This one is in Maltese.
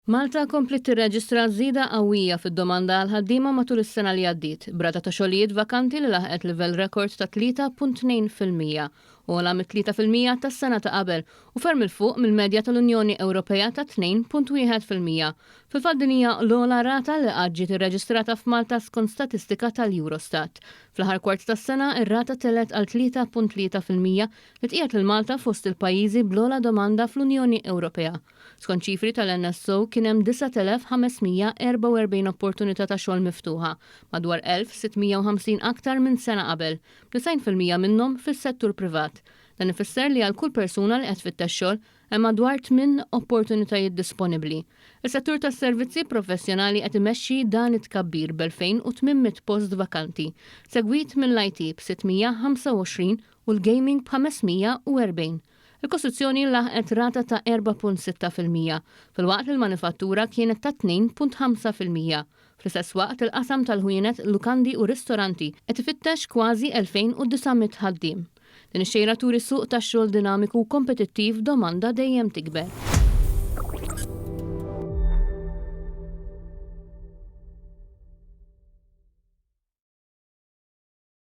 Malta kompliet tirreġistra żieda qawwija fid-domanda għal ħaddiema matul is-sena li għaddiet, b'rata ta' xogħlijiet vakanti li laħqet livell rekord ta' 3.2%, ogħla mit-3% tas-sena ta' qabel u ferm 'il fuq mill-medja tal-Unjoni Ewropea ta' 2.1%. Fil-fatt din hija l-ogħla rata li qatt ġiet irreġistrata f'Malta skont statistika tal-Eurostat. Fl-aħħar kwart tas-sena, ir-rata telgħet għal 3.3% li tqiegħed lil Malta fost il-pajjiżi bl-ogħla domanda fl-Unjoni Ewropea. Skont ċifri tal-NSO kien hemm 9,544 opportunità ta' xogħol miftuħa, madwar 1,650 aktar minn sena qabel, b'90% minnhom fis-settur privat. Dan ifisser li għal kull persuna li qed tfittex xogħol, hemm madwar tminn opportunitajiet disponibbli. Is-settur tas-servizzi professjonali qed imexxi dan it-tkabbir b'2,800 post vakanti, segwit mill-IT b'625 u l-gaming b'540. Il-kostruzzjoni laħqet rata ta' 4.6%, filwaqt li l-manifattura kienet ta' 2.5%. Fl-istess waqt, il-qasam tal-ħwienet, lukandi u ristoranti qed ifittex kważi 2,900 ħaddiem. Din ix-xejra turi suq tax-xogħol dinamiku u kompetittiv b'domanda dejjem tikber.